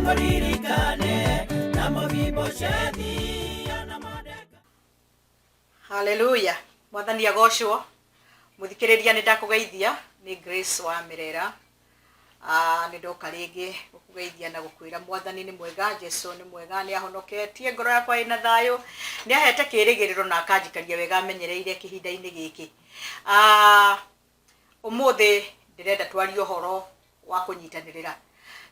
Mũririkane na Mefiboshethi ona Mordekai. Haleluya, Mwathani agocwo. Mũthikĩrĩria, nĩ ndakũgeithia, nĩ Grace wa Mĩrera. Ah, nĩ ndoka rĩngĩ gũkũgeithia na gũkwĩra Mwathani nĩ mwega, Jesu nĩ mwega, nĩ ahonoketie ngoro yakwa ĩna thayũ, nĩ ahete kĩrĩgĩrĩro na akanjikaria wega amenyereire kĩhinda-inĩ gĩkĩ. Ah, Ũmũthĩ ndĩrenda twarie ũhoro wa kũnyitanĩrĩra,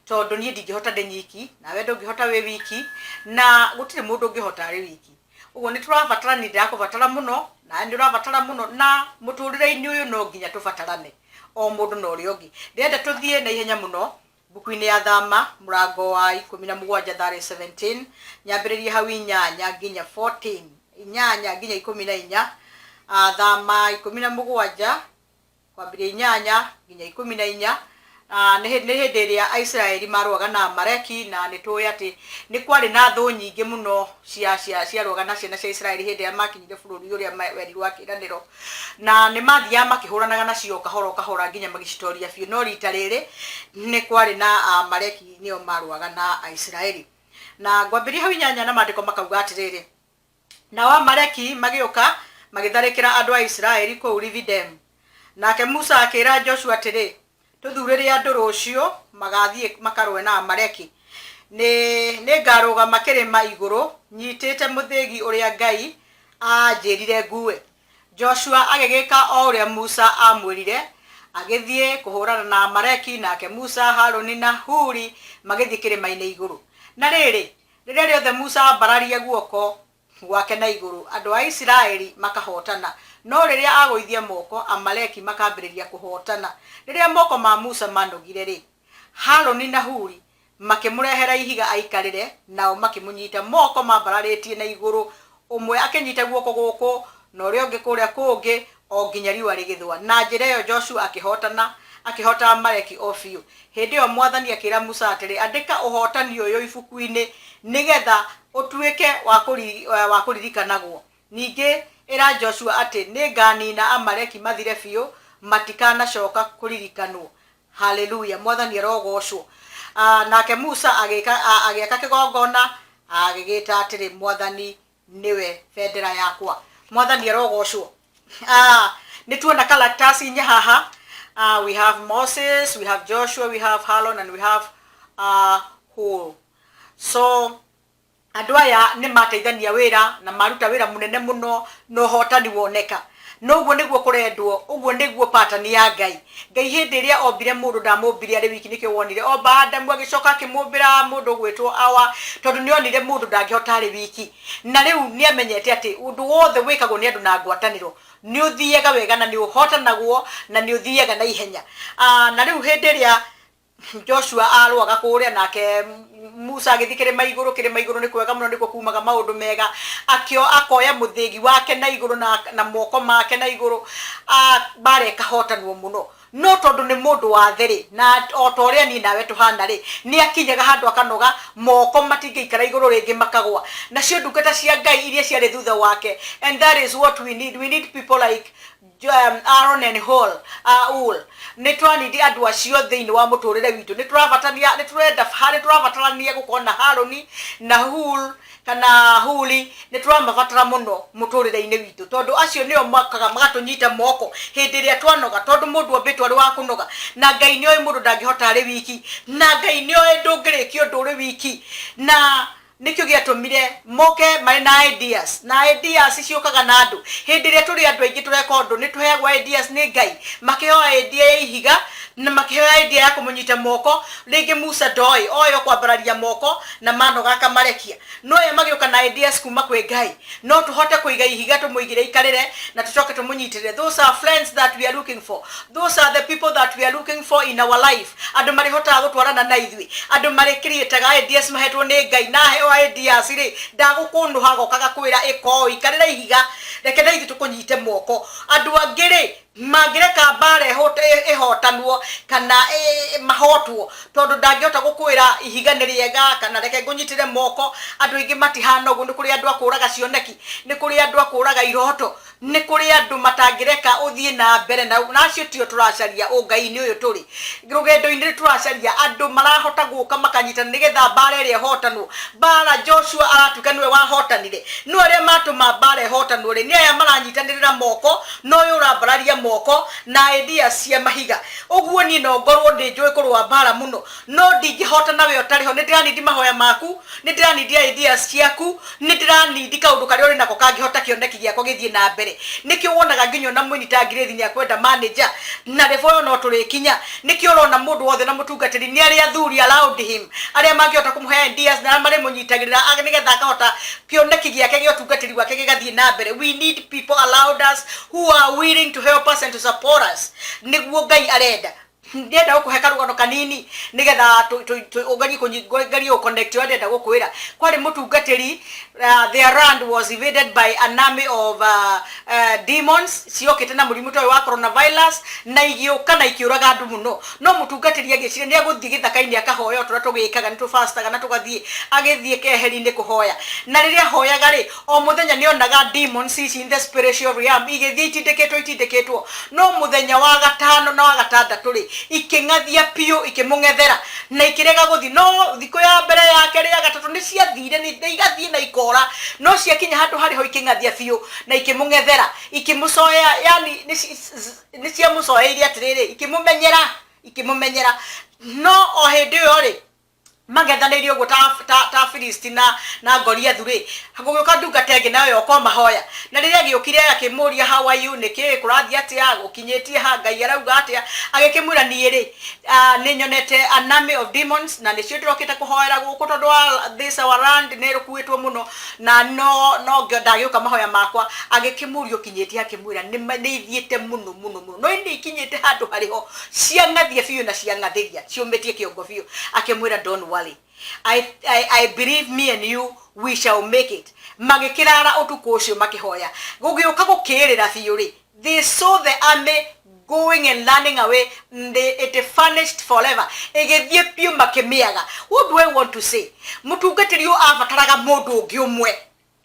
tondũ niĩ ndingĩhota ndĩ nyiki, nawe ndũngĩhota wĩ wiki, na gũtirĩ mũndũ ũngĩhota arĩ wiki. Ũguo nĩ tũrabatara, niĩ ndĩrakũbatara mũno, nawe nĩ ũrabatara mũno, na mũtũrĩre-inĩ ũyũ no nginya tũbatarane, o mũndũ na ũrĩa ũngĩ. Ndĩrenda tũthiĩ na ihenya mũno mbuku-inĩ ya Thama mũrango wa 17, that is 17, nyambĩrĩrie hau 8 nginya 14, 8 nginya 14. Thama 17 kwambĩrĩria 8 nginya 14. Nĩ hĩndĩ ĩrĩa Aisiraeli marũaga na Amaleki, na nĩ tũĩ atĩ nĩ kwarĩ na thũ nyingĩ mũno ciarũaga na ciana cia Isiraeli hĩndĩ ĩrĩa makinyire bũrũri ũrĩa werirwo wa kĩĩranĩro, na nĩ mathiaga makĩhũranaga nacio kahora o kahora nginya magĩcitoria biũ. No rita rĩrĩ nĩ kwarĩ na Amaleki, nĩo marũaga na Aisiraeli. Na ngwambĩrĩria hau 8, na maandĩko makauga atĩrĩrĩ: "Nao Amaleki magĩũka magĩtharĩkĩra andũ a Isiraeli kũu Refidimu. Nake Musa akĩĩra Joshua atĩrĩ, 'Tũthuurĩre andũ rũciũ magaathiĩ makarũe na Amaleki. Nĩ nĩngarũgama kĩrĩma igũrũ nyiitĩte mũthĩgi ũrĩa Ngai aanjĩĩrire ngue.' Joshua agĩgĩka o ũrĩa Musa aamwĩrire, agĩthiĩ kũhũũrana na Amaleki, nake Musa, Harũni, na Huri magĩthiĩ kĩrĩma-inĩ igũrũ. Na rĩrĩ, rĩrĩa rĩothe Musa aambararia guoko gwake na igũrũ, andũ a Isiraeli makahootana, no rĩrĩa agũithia moko, Amaleki makambĩrĩria kũhootana. Rĩrĩa moko ma Musa maanogire-rĩ, Harũni na Huri makĩmũrehera ihiga aikarĩre, nao makĩmũnyiita moko mambararĩtie na igũrũ, ũmwe akĩnyiita guoko gũkũ na ũrĩa ũngĩ kũrĩa kũngĩ, o nginya riũa rĩgĩthũa. Na njĩra ĩyo Joshua akĩhootana, akĩhoota Amaleki o biũ. Hĩndĩ ĩyo mwathani akĩĩra Musa atĩrĩ, Andĩka ũhootani ũyũ ibuku-inĩ, nĩgeetha ũtuĩke wa kũririkanagwo. Ningĩ ĩra Joshua atĩ nĩnganiina Amaleki mathire biũ, matikanacooka kũririkanwo. Haleluya, Mwathani arogocwo. Nake Musa agĩka, agĩaka kĩgongona, agĩgĩta atĩrĩ, 'Mwathani nĩwe bendera yakwa.' Mwathani arogocwo. Nĩ tuona characters inya haha. We have Moses, we have Joshua, we have Aaron and we have Hur. So andũ aya nĩ mateithania wĩra na maruta wĩra mũnene mũno na ũhotani woneka. No ũguo nĩguo kũrendwo, ũguo nĩguo pattern ya Ngai. Ngai hĩndĩ ĩrĩa ombire mũndũ ndamũmbire arĩ wiki, nĩkĩo wonire omba Adamu agĩcoka akĩmũmbĩra mũndũ ũgwĩtwo Awa, tondũ nĩ onire mũndũ ndangĩhota arĩ wiki. Na rĩu nĩ amenyete atĩ ũndũ wothe wĩkagwo nĩ andũ na ngwatanĩro nĩ ũthiaga wega na nĩ ũhotanagwo na nĩ ũthiaga na ihenya. Na rĩu hĩndĩ ĩrĩa Joshua arũaga kũrĩa, nake Musa agĩthiĩ kĩrĩma igũrũ. Kĩrĩma igũrũ nĩ kwega mũno, nĩkuo kumaga maũndũ mega. Akĩo akoya mũthĩgi wake na igũrũ na moko make na igũrũ, mbara ĩkahotanwo mũno. No tondũ nĩ mũndũ wa thĩ rĩ, na o ta ũrĩa niĩ nawe tũhana rĩ, nĩ akinyaga handũ akanoga, moko matingĩikara igũrũ rĩngĩ, makagwa. Nacio ndungata cia Ngai iria ciarĩ thutha wake, and that is what we need. We need people like Aaron and Hur, Ur. Nĩ twanindi andũ acio thĩinĩ wa mũtũrĩre witũ. Nĩ tũrabatania, nĩ tũrenda, nĩ tũrabatarania gũkorwo na Harũni na Hur kana Huri. Nĩ tũramabatara mũno mũtũrĩre-inĩ witũ, tondũ acio nĩo mokaga magatũnyita moko hĩndĩ ĩrĩa twanoga, tondũ mũndũ ombĩtwo arĩ wa kũnoga, na Ngai nĩ oĩ mũndũ ndangĩhota arĩ wiki, na Ngai nĩ oĩ ndũngĩrĩkia ũndũ ũrĩ wiki, na nĩkĩo gĩatũmire moke marĩ na ideas. Na ideas ciũkaga na andũ. Hĩndĩ ĩrĩa tũrĩ andũ aingĩ tũreka ũndũ, nĩ tũheagwo ideas nĩ Ngai. Makĩheo idea ya ihiga na makĩheo idea ya kũmũnyita moko. Rĩngĩ Musa ndoĩ, oĩ o kwambararia moko na manoga akamarekia, no aya magĩũka na ideas kuma kwĩ Ngai, no tũhote kũiga ihiga tũmũigĩre aikarĩre na tũcoke tũmũnyitĩrĩre. Those are friends that we are looking for. Those are the people that we are looking for in our life. Andũ marĩhotaga gũtwarana na ithuĩ, andũ marĩ creataga ideas mahetwo nĩ Ngai. Na aheo ideas rĩ, ndagũkũnũha, agoka agakwĩra, "Ĩka ũũ, ikarĩra ihiga, reke na ithuĩ tũkũnyite moko." Andũ angĩ rĩ, mangĩreka mbara ĩhotanwo kana mahotwo, tondũ ndangĩhota gũkwĩra ihiga nĩ rĩega kana reke ngũnyitĩre moko. Andũ aingĩ matihana ũguo. Nĩ kũrĩ andũ a kũraga cioneki, nĩ kũrĩ andũ a kũraga iroto. Nĩ kũrĩ andũ matangĩreka ũthiĩ na mbere, na acio tio tũracaria ũngai-inĩ ũyũ tũrĩ rũgendo-inĩ. Tũracaria andũ marahota gũka makanyitana nĩgetha mbara ĩrĩa ĩhotanwo. Mbara Joshua aratuĩka nĩwe wahotanire, no arĩa matũma mbara ĩhotanwo rĩ, nĩ aya maranyitanĩrĩra moko na ũyũ ũrambararia moko na ideas cia mahiga. Ũguo niĩ no ngorwo ndĩ njũĩ kũrũa mbara mũno, no ndingĩhotana we ũtarĩ ho. Nĩ ndĩranindi mahoya maku, nĩ ndĩranindi ideas ciaku, nĩ ndĩranindi kaũndũ karĩa ũrĩ nako kangĩhota kĩoneki gĩakwa gĩthiĩ na mbere. Nĩkĩo wonaga nginya ona mũini ta Grace nĩ akwenda manager na level ĩyo no tũrĩkinya. Nĩkĩo ũrona mũndũ wothe na mũtungatĩri nĩ arĩ athuri around him arĩa mangĩhota kũmũhe ideas na arĩa marĩmũnyitagĩrĩra nĩgetha akahota kĩoneki gĩake gĩa ũtungatĩri wake gĩgathiĩ na mbere. We need people around us who are willing to help us and to support us. Nĩguo Ngai arenda. Ndĩrenda gũkũhe karũgano kanini nĩgetha ũgerie ngerie gũ-connect ũrĩa ndĩrenda gũkwĩra. Kwarĩ mũtungatĩri, their land was invaded by an army of demons ciokĩte na mũrimũ ta ũyũ wa coronavirus, na igĩũka na ikĩũraga andũ mũno. No mũtungatĩri agĩciria nĩ agũthiĩ gĩthaka-inĩ akahoya o tũrĩa tũgĩkaga, nĩ tũbastaga na tũgathiĩ. Agĩthiĩ keheri-inĩ kũhoya, na rĩrĩa ahoyaga rĩ, o mũthenya nĩ onaga demons ici in the spiritual realm igĩthiĩ itindĩkĩtwo itindĩkĩtwo. No mũthenya wa gatano na wa gatandatũ rĩ, ikĩng'athia biũ, ikĩmũng'ethera na ikĩrega gũthiĩ. No thikũ ya mbere, ya kerĩ, ya gatatũ nĩ ciathire, nĩ igathiĩ na ikora, no ciakinya handũ harĩ ho ikĩng'athia biũ na ikĩmũng'ethera, ikĩmũcoya, yani nĩ ciamũcoeirie atĩrĩrĩ, ikĩmũmenyera, ikĩmũmenyera. No o hĩndĩ ĩyo rĩ, mang'ethanĩirie ũguo ta Filisti na Goliathu rĩ, gũgĩũka ndungata ĩngĩ nayo yoka mahoya. Na rĩrĩa agĩũkire akĩmũria, "How are you? Nĩkĩ kũrathiĩ atĩa? Gũkinyĩtie ha? Ngai arauga atĩa?" Agĩkĩmwĩra, "Niĩ rĩ, nĩ nyonete an army of demons na nĩcio ndĩrokĩte kũhoera gũkũ tondũ wa this our land nĩ rũkuĩtwo mũno na no ndagĩũka mahoya makwa." Agĩkĩmũria, "Ũkinyĩtie?" Akĩmwĩra, "Nĩ ithiĩte mũno mũno mũno, no nĩ ikinyĩte handũ harĩ ho ciang'athia biũ na ciang'athĩria ciũmĩtie kĩongo biũ." Akĩmwĩra, "Don't worry, I believe me and you, we shall make it." Magĩkĩrara ũtukũ ũcio makĩhoya. Gũgĩũka gũkĩĩrĩra biũ rĩ, they saw the army going and running away and it vanished forever. Ĩgĩthiĩ biũ makĩmĩaga. What do I want to say? Mũtungatĩri ũyũ abataraga mũndũ ũngĩ ũmwe.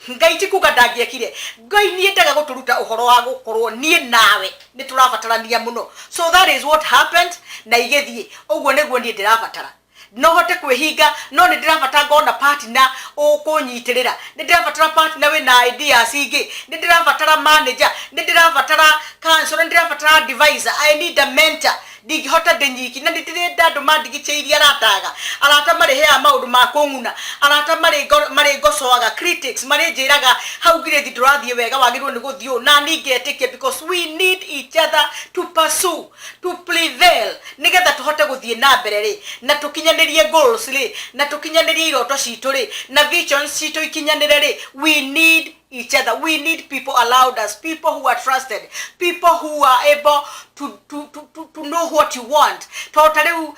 Ngai ti kuga ndangĩekire. Ngai nĩ endaga gũtũruta ũhoro wa gũkorwo niĩ nawe nĩ tũrabatarania mũno. So that is what happened na igĩthiĩ. Ũguo nĩguo niĩ ndĩrabatara. No hote kwĩhinga, no nĩ ndĩrabatara ngona partner ũkũnyitĩrĩra, nĩ ndĩrabatara partner wĩna ideas ingĩ, nĩ ndĩrabatara manager, nĩ ndĩrabatara counselor, nĩ ndĩrabatara advisor. I need a mentor. Ndingĩhota ndĩ nyiki, na nĩ ndĩrenda andũ mandigicĩirie, arataga, arata marĩheaga maũndũ ma kũng'una, arata marĩ ngocoaga, critics marĩ njĩraga, "Hau ngirĩthi ndũrathiĩ wega, wagĩrĩirwo nĩ gũthiĩ ũũ," na niĩ ngetĩkia, because we need each other to pursue, to prevail, nĩgetha tũhote gũthiĩ na mbere rĩ, na tũkinyanĩrie goals rĩ, na tũkinyanĩrie iroto citũ rĩ, na visions citũ ikinyanĩre rĩ. We need each other. We need people around us, people who are trusted, people who are able to know what you want. Tondũ ta rĩu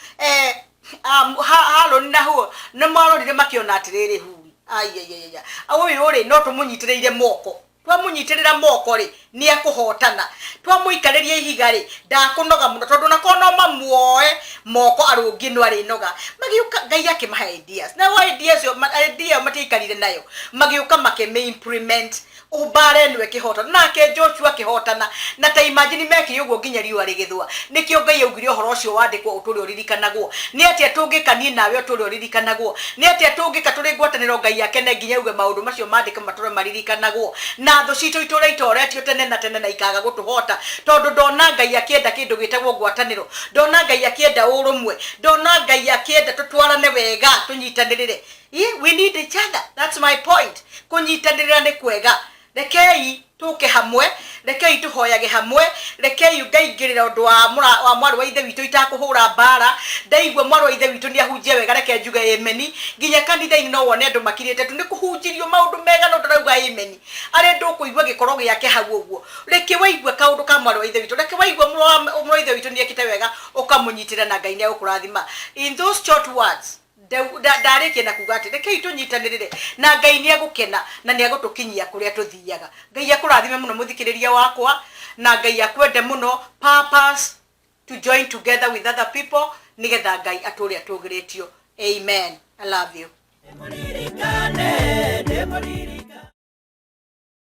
Harũni na Hur nĩ marorire makĩona atĩrĩrĩ, hui aiaiaia, ũyũ rĩ, no tũmũnyitĩrĩire moko. Twamũnyitĩrĩra moko rĩ, nĩ ekũhotana. Twamũikarĩria ihiga rĩ, ndakũnoga mũno, tondũ nako no mamuoe moko arũngie no arĩnoga. Magĩũka, Ngai akĩmahe ideas, nayo ideas ĩyo idea ĩyo matiaikarire nayo, magĩũka makĩmĩ implement, mbara ĩno ĩkĩhotana, nake Joshua akĩhotana. Na ta imagine mekire ũguo nginya riũa rĩgĩthũa. Nĩkĩo Ngai augire ũhoro ũcio wandĩkwo ũtũre ũririkanagwo. Nĩ atĩa tũngĩka niĩ nawe ũtũre ũririkanagwo? Nĩ atĩa tũngĩka tũrĩ ngwatanĩro Ngai akene nginya auge maũndũ macio mandĩke matũre maririkanagwo, na thũ citũ itũre itoretio tene na tene na ikaga gũtũhota? Tondũ ndona Ngai akĩenda kĩndũ gĩtagwo ngwatanĩro, ndona Ngai akĩenda ũrũmwe, ndona Ngai akĩenda tũtwarane wega, tũnyitanĩrĩre. We need each other. That's my point. Kũnyitanĩrĩra nĩ kwega. Rekei tũke hamwe, rekei tũhoyage hamwe, rekei ngaingĩrĩra ũndũ wa mwarĩ wa ithe witũ itakũhũra mbara. Ndaigua mwarĩ wa ithe witũ nĩ ahunjia wega, reke njuge ameni. Nginya kanitha-inĩ no wone andũ makirĩte tu nĩ kũhunjĩrio maũndũ mega, no ndũrauga ameni. Arĩa ndũkũigua gĩkoro gĩake hau ũguo, reke waigua kaũndũ ka mwarĩ wa ithe witũ, reke waigua mũrũ wa ithe witũ nĩ ekĩte wega, ũkamũnyitĩra, na Ngai nĩ egũkũrathima. In those short words, ndarĩkia na kuga atĩ rekei tũnyitanĩrĩre na Ngai nĩ egũkena na nĩ egũtũkinyia kũrĩa tũthiaga. Ngai akũrathime mũno, mũthikĩrĩria wakwa, na Ngai akwende mũno. Purpose to join together with other people nĩgetha Ngai atũre atũgĩrĩtio. Amen. I love you. Ndĩmũririkane, ndĩmũririkane.